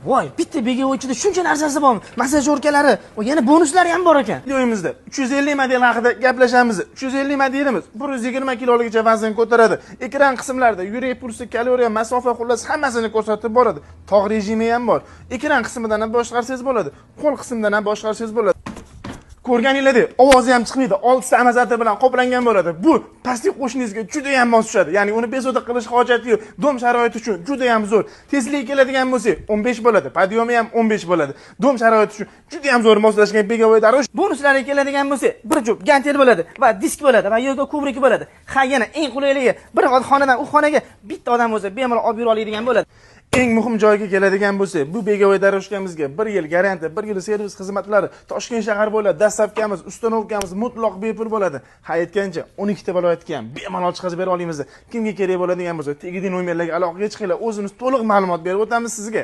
Voy, bitta беговой ichida shuncha narsasi bormi? Массажёрка lari va yana bonuslari ham bor ekan. Videomizda 350 model haqida gaplashamiz. 350 modelimiz 120 kiloligacha vazn ko'taradi. Ekran qismlarida yurak pulsi, kaloriya, masofa, xullas hammasini ko'rsatib boradi. Tog' rejimi ham bor. Ekran qismidan ham boshqarsangiz bo'ladi. Qo'l qismidan ham boshqarsangiz bo'ladi. Ko'rganinglardek, ovozi ham chiqmaydi. 6 ta амортизатор bilan qoplangan bo'ladi. Bu pastki qo'shningizga juda ham mos tushadi. Ya'ni uni bezovta qilish hojati yo'q. Дом sharoiti uchun juda ham zo'r. Tezligi keladigan bo'lsak, 15 bo'ladi. Подъём i ham 15 bo'ladi. Дом sharoiti uchun juda ham zo'r moslashgan беговой дорожка. Bonuslariga keladigan bo'lsak, bir juft gantel bo'ladi va disk bo'ladi va yoga коврик i bo'ladi. Ha, yana eng qulayligi, bir xonadan u xonaga bitta odam bo'lsa bemalol olib yura oladigan bo'ladi. Eng muhim joyga keladigan bo'lsak, bu беговой дорожка mizga 1 yil garantiya, 1 yil servis xizmatlari, Toshkent shahar bo'ylab доставка miz, установка miz mutlaq bepul bo'ladi. Ha, aytgancha, 12 ta viloyatga ham bemalol chiqazib bera olamiz. Kimga kerak bo'ladigan bo'lsa, tegidagi nomerlarga aloqaga chiqinglar, o'zimiz to'liq ma'lumot berib o'tamiz sizga.